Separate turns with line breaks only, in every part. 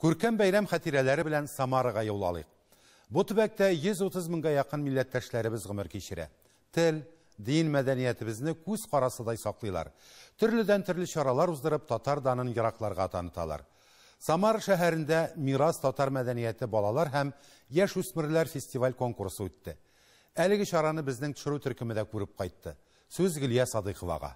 Күркәм бәйрәм хатирәләре белән Самарага юл алыйк. Бу төбәктә 130 меңгә якын милләттәшләребез гомер кичерә. Тел, дин, мәдәниятебезне күз карасыдай саклыйлар. Төрледән төрле чаралар уздырып, татар данын еракларга таныталар. Самара шәһәрендә Мирас татар мәдәнияте балалар һәм яшь үсмерләр фестиваль конкурсы үтте. Әлеге чараны безнең төшерү төркеме дә күреп кайтты. Сүз Гөлия Садыйковага.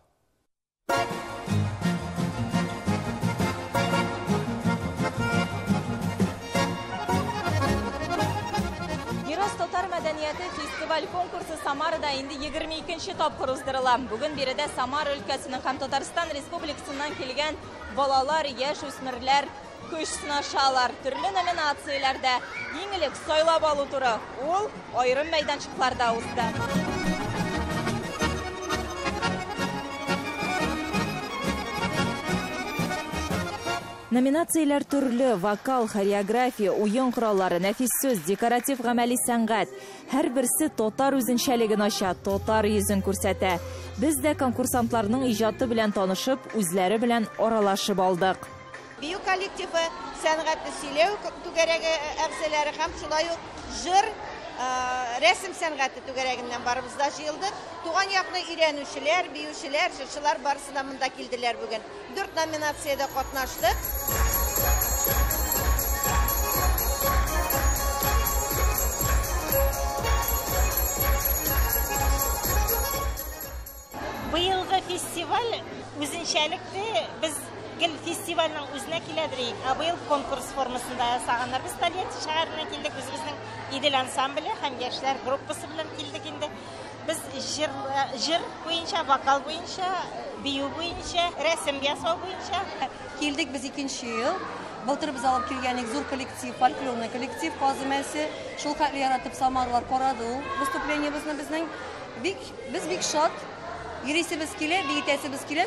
Мирас татар мәдәнияте фестиваль конкурсы Самарада инде 22 тапкыр уздырыла. Бүген биредә Самара өлкәсенең һәм Татарстан Республикасыннан килгән балалар, яшь үсмерләр көч сынашалар. Төрле номинацияләрдә иң элек сайлап алу туры. Ул аерым мәйданчыкларда узды. Номинацияләр төрле: вокал, хореография, уен кораллары, нәфис сүз, декоратив гамәли сәнгать. Һәрберсе татар үзенчәлеген ача, татар йөзен күрсәтә. Без дә конкурсантларның иҗаты белән танышып, үзләре белән аралашып алдык.
Бию коллективы, сәнгатьне сөйләү түгәрәге әгъзалары һәм шулай ук җыр, рәсем сәнгате түгәрәгеннән барыбыз да җыелдык. Туган якны өйрәнүчеләр, биючеләр, җырчылар барысы да монда килделәр бүген. 4 номинациядә катнаштык.
Быелгы фестиваль үзенчәлекле, без гел фестивальнең үзенә киләдер идек, ә быел конкурс формасында ясаганнар. Без Тольятти шәһәреннән килдек, үзебезнең Идел ансамбле һәм яшьләр группасы белән килдек инде. Без җыр буенча, вокал буенча, бию буенча, рәсем ясау буенча.
Килдек без икенче ел. Былтыр без алып килгән зур коллектив, фольклорный коллектив Казымәсе. Шул хәтле яратып Самарлар карады ул выступлениебезне безнең. Без бик шат. Йөрисебез килә, биетәсебез килә,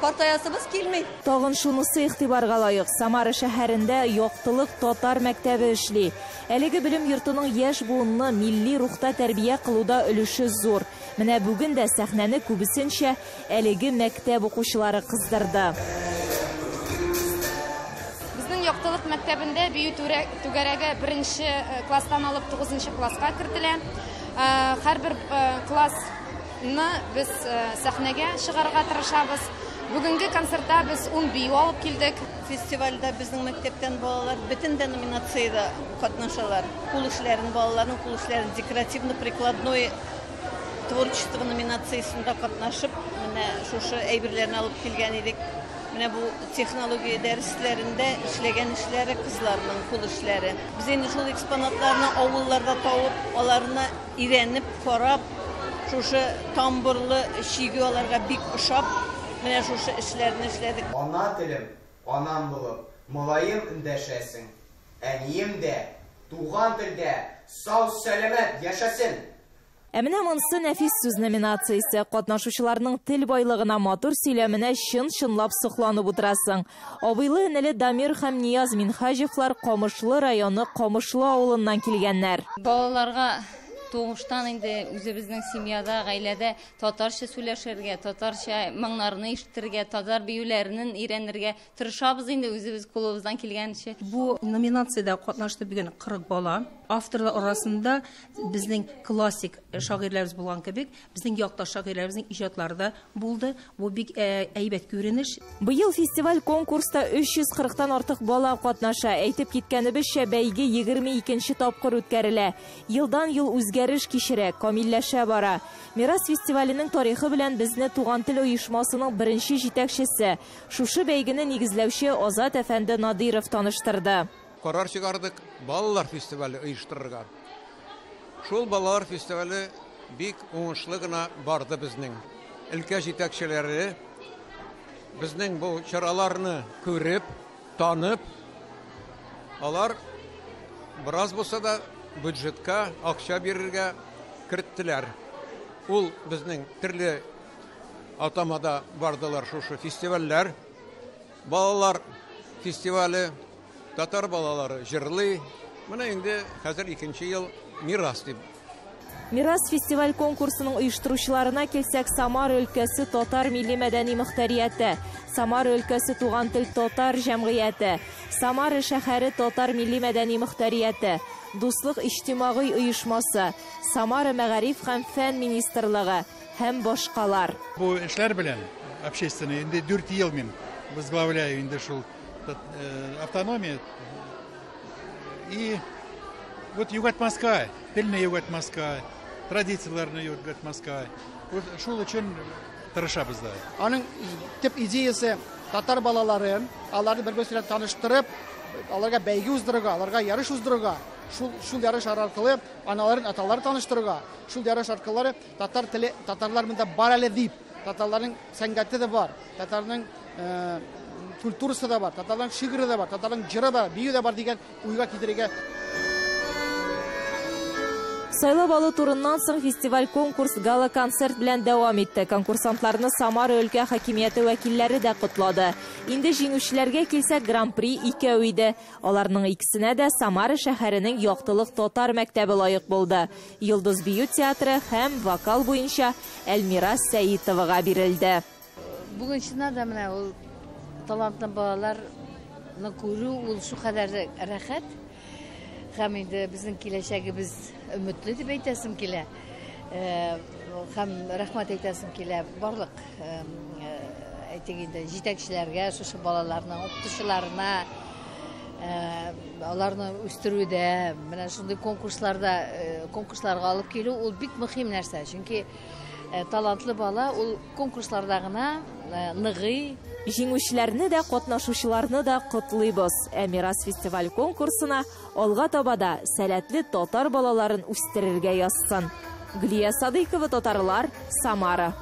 картаясыбыз килми.
Тагын шунысы игътибарга лаек. Самара шәһәрендә Яктылык татар мәктәбе эшли. Әлеге белем йортының яшь буынны милли рухта тәрбия кылуда өлеше зур. Менә бүген дә сәхнәне күбесенчә әлеге мәктәп укучылары кыздырды.
Безнең Яктылык мәктәбендә бию түгәрәге 1 класстан алып 9 класска кертелә. Һәрбер классны без сәхнәгә чыгарырга тырышабыз. Бүгенге концертта без 10 бию алып килдек.
Фестивальдә безнең мәктәптән балалар бөтен дә номинациядә катнашалар. Кул эшләрен, балаларның кул эшләрен декоративно-прикладной творчество номинациясендә катнашып, менә шушы әйберләрне алып килгән идек. Менә бу технология дәресләрендә эшләгән эшләре кызларның кул эшләре. Без инде шул экспонатларны авылларда табып, аларны өйрәнеп, карап, шушы тамбурлы чигү аларга бик ошап, менә шушы эшләрне эшләдек.
Ана телем, анам булып, малаем эндәшәсең. Әнием дә, туган телдә сау-сәламәт яшәсен.
Ә менә монсы нәфис сүз номинациясе. Катнашучыларның тел байлыгына, матур сөйләменә чын-чынлап сокланып утырасың. Абыйлы энеле Дамир һәм Нияз Минһаҗевлар Камышлы районы Камышлы авылыннан килгәннәр.
Балаларга тугыштан инде үзебезнең семьяда, гаиләдә татарча сөйләшергә, татарча моңнарны ишетергә, татар биюләрен өйрәнергә тырышабыз инде үзебез кулыбыздан килгәнчә.
Бу номинациядә катнашты бүген 40 бала. Авторлар арасында безнең классик шагыйрьләребез булган кебек, безнең якташ шагыйрьләребезнең иҗатлары да булды. Бу бик әйбәт күренеш.
Быел фестиваль конкурста 340-тан артык бала катнаша. Әйтеп киткәнебезчә, бәйге 22 тапкыр үткәрелә. Елдан-ел үзгәреш кичерә, камилләшә бара. Мирас фестиваленең тарихы белән безне Туган тел оешмасының беренче җитәкчесе, шушы бәйгене нигезләүче Азат әфәнде Надиров таныштырды.
Карар чыгардык балалар фестивале оештырырга. Шул балалар фестивале бик уңышлы гына барды безнең. Өлкә җитәкчеләре безнең бу чараларны күреп, танып, алар бераз булса да бюджетка акча бирергә керттеләр. Ул безнең төрле атамада бардылар шушы фестивальләр. Балалар фестивале, татар балалары җырлый. Менә инде хәзер икенче ел Мирас дип.
Мирас фестиваль конкурсының оештыручыларына килсәк, Самара өлкәсе татар милли мәдәни мөхтәрияте, Самара өлкәсе туган тел татар җәмгыяте. Самара шәһәре татар милли мәдәни мөхтәрияте, Дуслык иҗтимагый оешмасы, Самара мәгариф һәм фән министрлыгы һәм башкалар.
Бу эшләр белән общественный инде 4 ел мин возглавляю инде шул автономия. И вот югалтмаска, телне югалтмаска, традицияләрне югалтмаска. Вот шул өчен тырышабыз да.
Аның төп идеясы татар балаларын, аларны бер-берсе белән таныштырып, аларга бәйге уздырырга, аларга ярыш уздырырга, шул ярыш аркылы аналарын, аталарын таныштырырга, шул ярыш аркылы татар теле, татарлар монда бар әле дип, татарларның сәнгате дә бар, татарның культурасы да бар, татарларның шигыре дә бар, татарның җыры да, бию дә бар дигән уйга китерергә.
Сайлап алу турыннан соң фестиваль-конкурс гала-концерт белән дәвам итте. Конкурсантларны Самара өлкә хакимияте вәкилләре дә котлады. Инде җиңүчеләргә килсәк, гран-при икәү иде. Аларның икесенә дә Самара шәһәренең Яктылык татар мәктәбе лаек булды. Йолдыз бию театры һәм вокал буенча Әлмира Сәитовага бирелде.
Бүген чыннан да менә ул талантлы балаларны күрү ул шулкадәр рәхәт. Һәм инде безнең киләчәгебез өметле дип әйтәсем килә. Һәм рәхмәт әйтәсем килә барлык, әйтик инде, җитәкчеләргә, шушы балаларның укытучыларына, аларны үстерүдә, менә шундый конкурсларга алып килү ул бик мөһим нәрсә. Чөнки талантлы бала ул конкурсларда гына ныгый.
Җиңүчеләрне дә, катнашучыларны да котлыйбыз. Ә Мирас фестиваль конкурсына алга таба да сәләтле татар балаларын үстерергә язсын. Гөлия Садыйкова, Татарлар, Самара.